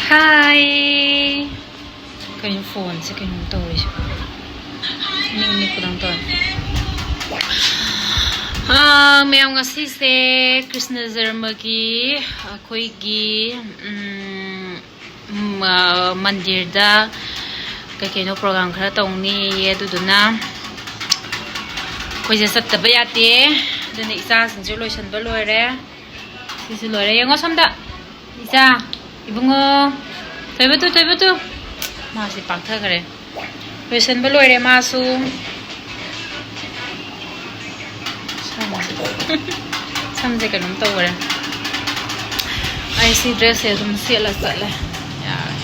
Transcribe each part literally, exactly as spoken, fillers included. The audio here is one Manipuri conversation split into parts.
ꯍꯥꯏ꯫ ꯀꯩꯅꯣ ꯐꯣꯟꯁꯦ ꯀꯩꯅꯣꯝ ꯇꯧꯔꯤꯁꯦ? ꯅꯤꯛ ꯅꯤꯛꯄꯗꯪ ꯇꯧꯔꯦ꯫ ꯑꯥ, ꯃꯌꯥꯝ, ꯉꯁꯤꯁꯦ ꯀ꯭ꯔꯤꯁꯅ ꯖꯔꯃꯒꯤ ꯑꯩꯈꯣꯏꯒꯤ, ꯎꯝ, ꯎꯝ, ꯑꯥ, ꯃꯟꯗꯤꯔꯗ ꯀꯩ ꯀꯩꯅꯣ ꯄ꯭ꯔꯣꯒ꯭ꯔꯥꯝ ꯈꯔ ꯇꯧꯅꯤꯌꯦ, ꯑꯗꯨꯗꯨꯅ ꯑꯩꯈꯣꯏꯁꯦ ꯆꯠꯇꯕ ꯌꯥꯗꯦ꯫ ꯑꯗꯨꯅ ꯏꯆꯥꯁꯤꯡꯁꯨ ꯂꯣꯏꯁꯟꯕ ꯂꯣꯏꯔꯦ꯫ ꯁꯤꯁꯨ ꯂꯣꯏꯔꯦ꯫ ꯌꯦꯡꯉꯣ ꯁꯣꯝꯗ꯫ ꯏꯆꯥ, ꯏꯕꯨꯡꯉꯣ, ꯊꯣꯏꯕ ꯇꯨ, ꯊꯣꯏꯕ ꯇꯨ꯫ ꯃꯥꯁꯤ ꯄꯥꯛꯊꯈ꯭ꯔꯦ꯫ ꯂꯣꯏꯁꯟꯕ ꯂꯣꯏꯔꯦ ꯃꯥꯁꯨ꯫ ꯁꯝꯁꯦ꯫ ꯁꯝꯁꯦ ꯀꯩꯅꯣꯝ ꯇꯧꯈ꯭ꯔꯦ꯫ ꯑꯩ ꯁꯤ ꯗ꯭ꯔꯦꯁꯁꯦ ꯑꯗꯨꯝ ꯁꯦꯠꯂ ꯆꯠꯂꯦ꯫ ꯌꯥꯔꯦ꯫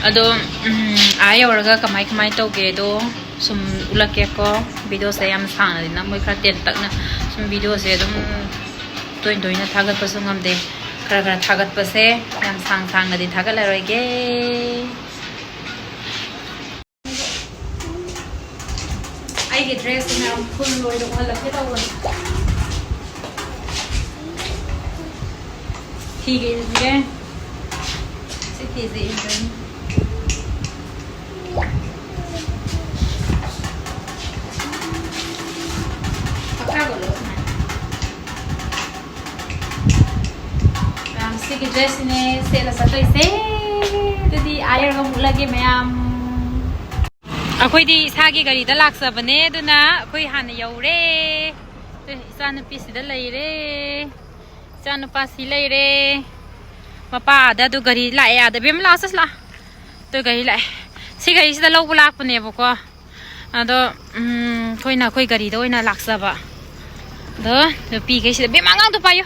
ꯑꯗꯣ, ꯎꯝ, ꯑꯥ ꯌꯧꯔꯒ ꯀꯃꯥꯏ ꯀꯃꯥꯏ ꯇꯧꯒꯦꯗꯣ ꯁꯨꯝ ꯎꯠꯂꯛꯀꯦꯀꯣ꯫ ꯚꯤꯗꯤꯑꯣꯁꯦ ꯌꯥꯝ ꯁꯥꯡꯅꯗꯤ ꯅꯝꯃꯣꯏ, ꯈꯔ ꯇꯦꯟꯇꯛꯅ ꯁꯨꯝ ꯚꯤꯗꯤꯑꯣꯁꯦ ꯑꯗꯨꯝ ꯇꯣꯏ ꯇꯣꯏꯅ ꯊꯥꯒꯠꯄꯁꯨ ꯉꯝꯗꯦ꯫ ꯈꯔ ꯈꯔ ꯊꯥꯒꯠꯄꯁꯦ, ꯌꯥꯝ ꯁꯥꯡ ꯁꯥꯡꯅꯗꯤ ꯊꯥꯒꯠꯂꯔꯣꯏꯒꯦ꯫ ꯑꯩꯒꯤ ꯗ꯭ꯔꯦꯁꯁꯤꯅ ꯐꯨꯜ ꯂꯣꯏꯗ ꯎꯍꯜꯂꯛꯀꯦ ꯇꯧꯕꯅꯤ꯫ ꯐꯤꯒ ꯏꯟꯗ꯭ꯔꯦ꯫ ꯁꯤ ꯐꯤꯁꯦ ꯏꯟꯗꯣꯏꯅꯤ꯫ ꯃꯈꯥ ꯂꯣꯜꯂꯣ ꯁꯨꯃꯥꯏꯅ꯫ ꯃꯌꯥꯝ, ꯁꯤꯒꯤ ꯗ꯭ꯔꯦꯁꯁꯤꯅꯦ ꯁꯦꯠꯂ ꯆꯠꯇꯣꯏꯁꯦ꯫ ꯑꯗꯨꯗꯤ ꯑꯥ ꯌꯧꯔꯒ ꯑꯃꯨꯛ ꯎꯠꯂꯒꯦ ꯃꯌꯥꯝ꯫ ꯑꯩꯈꯣꯏꯗꯤ ꯏꯁꯥꯒꯤ ꯒꯥꯔꯤꯗ ꯂꯥꯛꯆꯕꯅꯦ, ꯑꯗꯨꯅ ꯑꯩꯈꯣꯏ ꯍꯥꯟꯅ ꯌꯧꯔꯦ꯫ ꯑꯦ, ꯏꯆꯥꯅꯨꯄꯤꯁꯤꯗ ꯂꯩꯔꯦ꯫ ꯏꯆꯥꯅꯨꯄꯥꯁꯤ ꯂꯩꯔꯦ꯫ ꯃꯄꯥ ꯑꯥꯗ ꯑꯗꯨ ꯒꯥꯔꯤ ꯂꯥꯛꯑꯦ, ꯑꯥꯗ꯫ ꯕꯦꯝꯃ, ꯂꯥꯛꯑꯣ, ꯆꯠꯁꯤ ꯂꯥꯛꯑꯣ꯫ ꯑꯗꯨ ꯒꯥꯔꯤ ꯂꯥꯛꯑꯦ꯫ ꯁꯤ ꯒꯥꯔꯤꯁꯤꯗ ꯂꯧꯕ ꯂꯥꯛꯄꯅꯦꯕꯀꯣ꯫ ꯑꯗꯣ, ꯎꯝ, ꯑꯩꯈꯣꯏꯅ ꯑꯩꯈꯣꯏ ꯒꯥꯔꯤꯗ ꯑꯣꯏꯅ ꯂꯥꯛꯆꯕ꯫ ꯑꯗꯣ ꯅꯨꯄꯤꯈꯩꯁꯤꯗ, ꯕꯦꯝꯃ, ꯑꯉꯥꯡꯗꯣ ꯄꯥꯏꯌꯨ꯫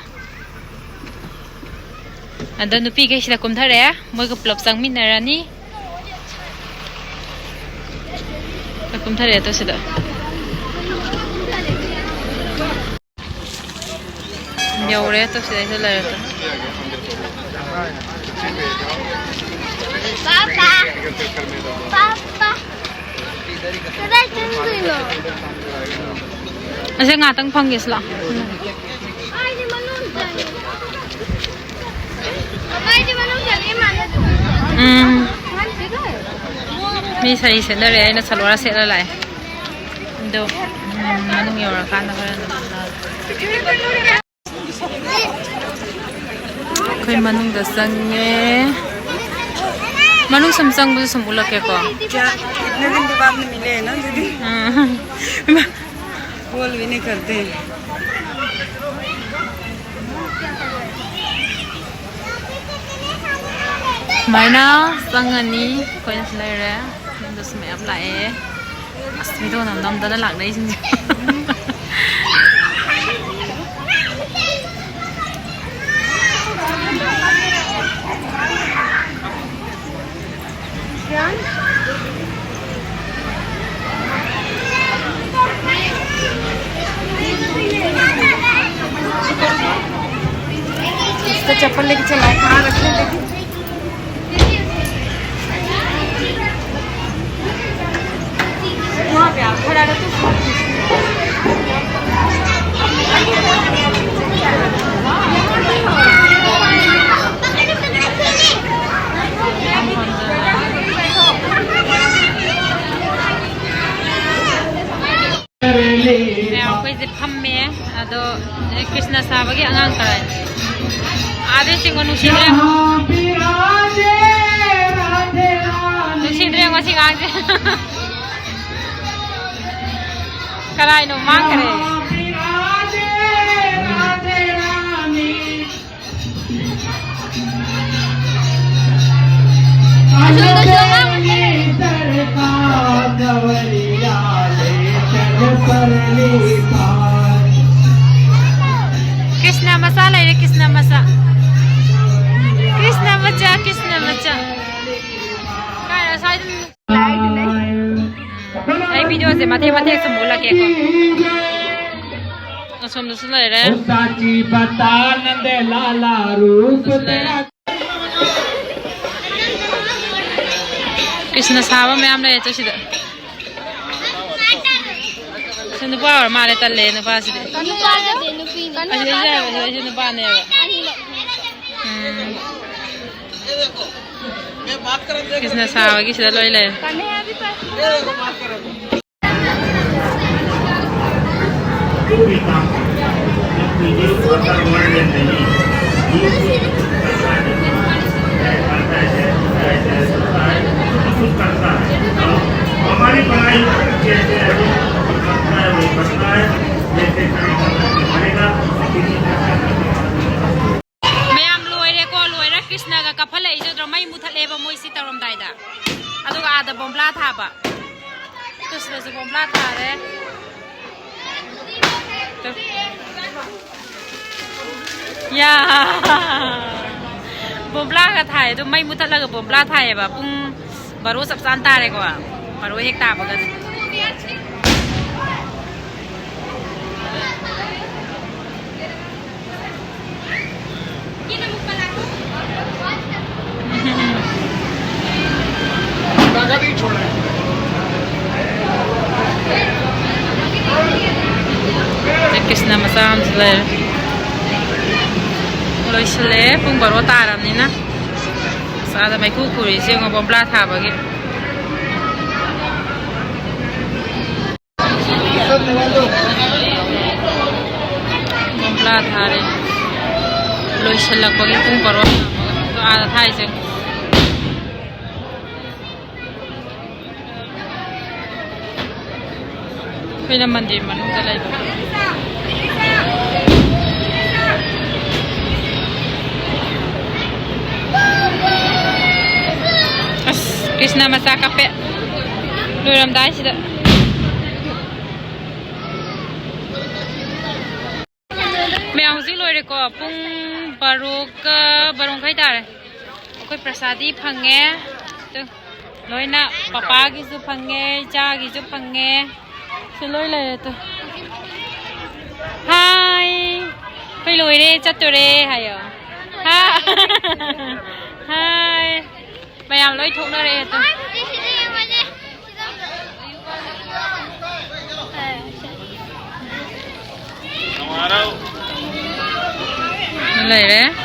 ꯑꯗꯣ ꯅꯨꯄꯤꯈꯩꯁꯤꯗ ꯀꯨꯝꯊꯔꯛꯑꯦ, ꯃꯣꯏꯒ ꯄꯨꯂꯞ ꯆꯪꯃꯤꯟꯅꯔꯅꯤ꯫ ꯀꯨꯝꯊꯔꯛꯑꯦ ꯇꯣ ꯁꯤꯗ꯫ ꯌꯧꯔꯦ ꯇꯣ, ꯁꯤꯗꯩꯗ ꯂꯩꯔꯦ ꯇꯣ꯫ ꯄꯥꯄꯥ! ꯄꯥꯄꯥ! ꯀꯗꯥꯏ ꯆꯪꯗꯣꯏꯅꯣ? ꯑꯁꯦ, ꯉꯥꯛꯇꯪ ꯐꯝꯒꯦꯁꯤ ꯂꯥꯛꯑꯣ꯫ ꯑꯩꯗꯤ ꯃꯅꯨꯡ ꯆꯪꯉꯦ꯫ ꯎꯝ꯫ ꯃꯤ ꯁꯥꯔꯤ ꯁꯦꯠꯅꯔꯦ, ꯑꯩꯅ ꯁꯜꯋꯥꯔ ꯁꯦꯠꯂ ꯂꯥꯛꯑꯦ꯫ ꯑꯗꯣ, ꯎꯝ, ꯃꯅꯨꯡ ꯌꯧꯔꯀꯥꯟꯗ ꯍꯣꯔꯦꯟ ꯑꯗꯨꯝ ꯂꯥꯛꯑꯒꯦ꯫ ꯑꯩꯈꯣꯏ ꯃꯅꯨꯡꯗ ꯆꯪꯉꯦ꯫ ꯃꯅꯨꯡ ꯁꯨꯝ ꯆꯪꯕꯁꯨ ꯁꯨꯝ ꯎꯠꯂꯛꯀꯦꯀꯣ꯫ क्या? इतने दिन के बाद में मिले हैं ना दीदी। ꯎꯝ꯫ ꯏꯃꯥ꯫ कॉल भी नहीं करते। ꯁꯨꯃꯥꯏꯅ ꯆꯪꯉꯅꯤ꯫ ꯑꯩꯈꯣꯏꯅꯁꯨ ꯂꯩꯔꯦ꯫ ꯌꯨꯝꯗꯁꯨ ꯃꯌꯥꯝ ꯂꯥꯛꯑꯦ꯫ ꯑꯁ, ꯚꯤꯗꯤꯑꯣ ꯅꯝ ꯅꯝꯗꯅ ꯂꯥꯛꯅꯩꯁꯤꯡꯁꯦ꯫ इसका चप्पल लेके चला है, कहाँ रखने? देखो। वहाँ पे आप खड़ा रहो तो। ꯑꯩꯈꯣꯏꯁꯦ ꯐꯝꯃꯦ꯫ ꯑꯗꯣ, ꯑꯦ, ꯀ꯭ꯔꯤꯁꯅ ꯁꯥꯕꯒꯤ ꯑꯉꯥꯡ ꯈꯔ꯫ ꯑꯥꯗꯩ ꯆꯤꯡꯉꯣ, ꯅꯨꯡꯁꯤꯗ꯭ꯔꯦ꯫ ꯅꯨꯡꯁꯤꯗ꯭ꯔꯦ ꯃꯁꯤ ꯑꯉꯥꯡꯁꯦ꯫ ꯀꯔꯥꯏꯅꯣ ꯃꯥꯡꯈ꯭ꯔꯦ? ꯀ꯭ꯔꯤꯁꯅ ꯃꯆꯥ ꯂꯩꯔꯦ, ꯀ꯭ꯔꯤꯁꯅ ꯃꯆꯥ꯫ ꯀ꯭ꯔꯤꯁꯅ ꯃꯆꯥ, ꯀ꯭ꯔꯤꯁꯅ ꯃꯆꯥ꯫ ꯀꯥꯏ, ꯑꯁ꯭ꯋꯥꯏꯗ ꯑꯩ ꯚꯤꯗꯤꯑꯣꯁꯦ ꯃꯇꯦꯛ ꯃꯇꯦꯛ ꯁꯨꯝ ꯎꯠꯂꯛꯀꯦꯀꯣ꯫ ꯑꯁꯣꯝꯗꯁꯨ ꯂꯩꯔꯦ꯫ ꯀ꯭ꯔꯤꯁꯅ ꯁꯥꯕ ꯃꯌꯥꯝ ꯂꯩꯔꯦ ꯁꯤꯗ꯫ ꯁꯤ ꯅꯨꯄꯥ ꯑꯣꯏꯔ ꯃꯥꯜꯂꯦ, ꯇꯜꯂꯦ ꯅꯨꯄꯥꯁꯤꯗꯤ꯫ ꯅꯨꯄꯥ ꯅꯠꯇꯦ, ꯅꯨꯄꯤꯅꯦ꯫ ꯑꯁꯤꯗꯩꯁꯤ ꯍꯥꯏꯕ, ꯑꯁꯤꯗꯩꯁꯤ ꯅꯨꯄꯥꯅꯦꯕ꯫ ꯑꯅꯤꯃꯛ꯫ ꯎꯝ꯫ ꯀ꯭ꯔꯤꯁꯅ ꯁꯥꯕꯒꯤꯁꯤꯗ ꯂꯣꯏ ꯂꯩꯔꯦ꯫ ꯃꯌꯥꯝ ꯂꯣꯏꯔꯦꯀꯣ, ꯂꯣꯏꯔꯦ꯫ ꯀ꯭ꯔꯤꯁꯅꯒ ꯀꯥꯞꯍꯠꯂꯛꯏꯁꯦ ꯎꯗ꯭ꯔꯣ? ꯃꯩ ꯃꯨꯊꯠꯂꯦꯕ ꯃꯣꯏ ꯁꯤ ꯇꯧꯔꯝꯗꯥꯏꯗ꯫ ꯑꯗꯨꯒ ꯑꯥꯗ ꯕꯣꯝꯕ꯭ꯂꯥ ꯊꯥꯕ꯫ ꯀ꯭ꯔꯤꯁꯅꯁꯨ ꯕꯣꯝꯕ꯭ꯂꯥ ꯊꯥꯔꯦ꯫ ꯌꯥ꯫ ꯕꯣꯝꯕ꯭ꯂꯥꯒ ꯊꯥꯏ꯫ ꯑꯗꯨ ꯃꯩ ꯃꯨꯊꯠꯂꯒ ꯕꯣꯝꯕ꯭ꯂꯥ ꯊꯥꯏꯌꯦꯕ꯫ ꯄꯨꯡ ꯕꯥꯔꯣ ꯆꯞ ꯆꯥꯅ ꯇꯥꯔꯦꯀꯣ꯫ ꯕꯥꯔꯣ ꯍꯦꯛ ꯇꯥꯕꯒ꯫ ꯀ꯭ꯔꯤꯁꯅ ꯃꯆꯥ ꯑꯃꯁꯨ ꯂꯩꯔꯦ꯫ ꯂꯣꯏꯁꯤꯜꯂꯛꯑꯦ, ꯄꯨꯡ ꯕꯥꯔꯣ ꯇꯥꯔꯕꯅꯤꯅ꯫ ꯑꯁ, ꯑꯥꯗ ꯃꯩꯈꯨ ꯈꯨꯔꯤꯁꯦ ꯌꯦꯡꯉꯣ, ꯕꯣꯝꯕ꯭ꯂꯥ ꯊꯥꯕꯒꯤ꯫ ꯕꯣꯝꯕ꯭ꯂꯥ ꯊꯥꯔꯦ꯫ ꯂꯣꯏꯁꯤꯜꯂꯛꯄꯒꯤ ꯄꯨꯡ ꯕꯥꯔꯣ ꯇꯥꯔꯕꯒ ꯑꯥꯗ ꯊꯥꯏꯁꯦ꯫ ꯑꯩꯈꯣꯏꯅ ꯃꯟꯗꯤꯔ ꯃꯅꯨꯡꯗ ꯂꯩꯕ꯫ ꯑꯁ, ꯀ꯭ꯔꯤꯁꯅ ꯃꯆꯥ ꯀꯞꯄꯦ꯫ ꯂꯣꯏꯔꯝꯗꯥꯏꯁꯤꯗ꯫ ꯃꯌꯥꯝ ꯍꯧꯖꯤꯛ ꯂꯣꯏꯔꯦꯀꯣ꯫ ꯄꯨꯡ ꯕꯥꯔꯣꯒ, ꯕꯥꯔꯣ ꯃꯈꯥꯏ ꯇꯥꯔꯦ꯫ ꯑꯩꯈꯣꯏ ꯄ꯭ꯔꯁꯥꯗꯤ ꯐꯪꯉꯦ꯫ ꯇꯨ, ꯂꯣꯏꯅ ꯄꯄꯥꯒꯤꯁꯨ ꯐꯪꯉꯦ, ꯏꯆꯥꯒꯤꯁꯨ ꯐꯪꯉꯦ꯫ ꯁꯤ ꯂꯣꯏ ꯂꯩꯔꯦ ꯇꯨ꯫ ꯍꯥꯏ꯫ ꯑꯩꯈꯣꯏ ꯂꯣꯏꯔꯦ, ꯆꯠꯇꯣꯔꯦ ꯍꯥꯏꯌꯣ꯫ ꯍꯥ-, ꯍꯥꯏ꯫ ꯃꯌꯥꯝ ꯂꯣꯏ ꯊꯣꯛꯅꯔꯦ ꯇꯨ꯫ ꯂꯩꯔꯦ꯫